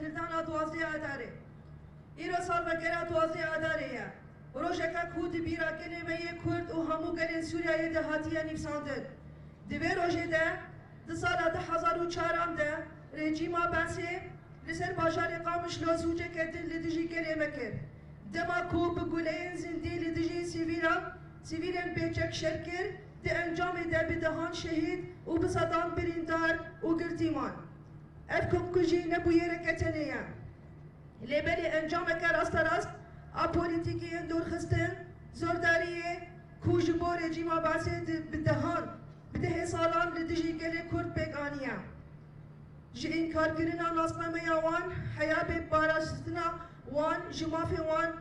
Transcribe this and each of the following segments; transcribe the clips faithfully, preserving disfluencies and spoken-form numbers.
Hildana duwazdeh Adarê. Îro salvegera duwazdeh Adarê ye. Rojeke ku di bîra gelê me yê Kurd û hemû gelên Sûriyeyê de hatiye nivîsandin. Di vê rojê de, di sala du hezar û çaran de rejîma Beesê li ser bajarê Qamişlo sûceke din li dijî gelê me kir. Dema ku bi guleyên zindî li dijî sivîlan, sivîlên bêçek şer kir, di encamê de bi dehan şehîd û bi sedan birîndar û girtî man. Ev komkujî ne bûyereke tenê ye. Lê belê encameke rasterast a polîtîkiyên dûrxistin, zordariyê ku ji bo rejîma Beesê di, bi dehan, bi dehê salan li dijî gelê Kurd pêk aniye. Ji înkarkirina nasnameya wan, heya bêparastina wan, ji mafê wan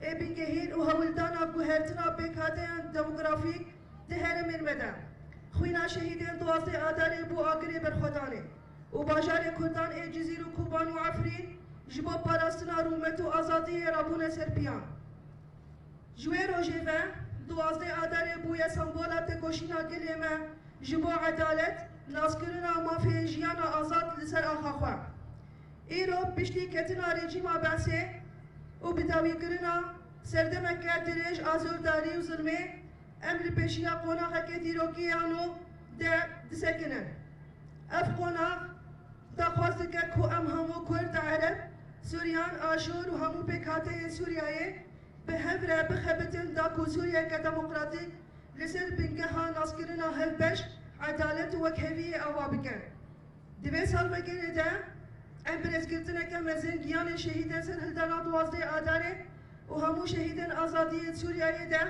ê bingehîn û hewldana guhertina pêkhateyan demografîk di herêmên me de. Xwîna şehîdên duwazdeh Adarê bû agirê berxwedanê û bajarê Kurdan ê Cizîr û Koban û Efrîn ji bo parastina rûmet û azadiyê rabûne ser piyan. Ji wê rojê ve duwazdeh Adarê bûye sembola tekoşîna gelê me ji bo edalet, naskirina mafê jiyana azad li ser axa xwe. Îro piştî ketina rejîma Beesê û bidawîkirina serdemeke dirêj a zordarî û zilmê, em li pêşiya qonaxeke dîrokî ya nû de disekinin. Ev qonax daxwaz dike ku em hemû Kurd, Ereb, Suryan, Aşûr û hemû pêkhateyên Sûriyeyê bi hev re bixebitin da ku Sûriyeke demokratîk li ser bingeha naskirina hevbeş, edalet û wekheviyê ava bikin. Di vê salvegerê de em bi rêzgirtineke mezin giyanên şehîdên serhildana duwazdeh Adarê û hemû şehîdên azadiyê Sûriyeyê de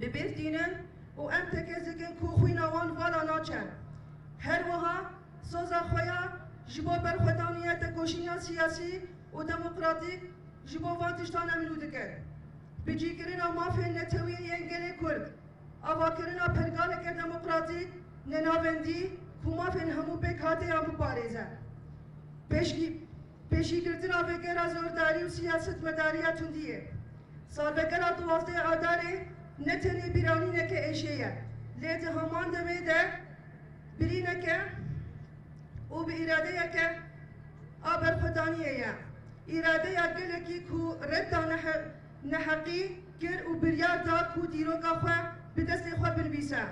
bi bîr tînin û em tekez dikin ku xwîna wan vala naçe. Her wiha soza xwe ya ji bo berxwedaniya tekoşîna siyasî û demokratîk ji bo van tiştan em nû dikin. Bicîkirina mafên netewî yên gelê Kurd, avakirina pergaleke demokratîk, nenavendî ku mafên hemû pêkhateyan biparêze. Pêşgî-, pêşîgirtina vegera zordarî û siyasetmedariya tundiyê. Salvegera duwazdeh Adarê ne tenê bîranîneke êşê ye, lê di heman demê de birîneke û bi îradeyeke a berxwedaniyê ye. Îradeya gelekî ku redda nehe-, neheqî kir û biryar da ku dîroka xwe bi destê xwe binivîse.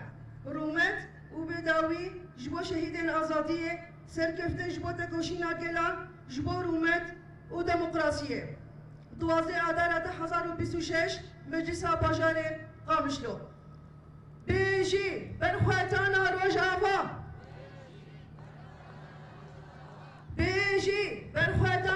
Rûmet û bêdawî ji bo şehîdên azadiyê, serkeftin ji bo tekoşîna gelan, ji bo rûmet û demokrasiyê. Duwazdeh Adara du hezar û bîst û şeş, Meclisa Bajarê Qamişlo. Bijî berxwedana Rojava! Bijî berxwedana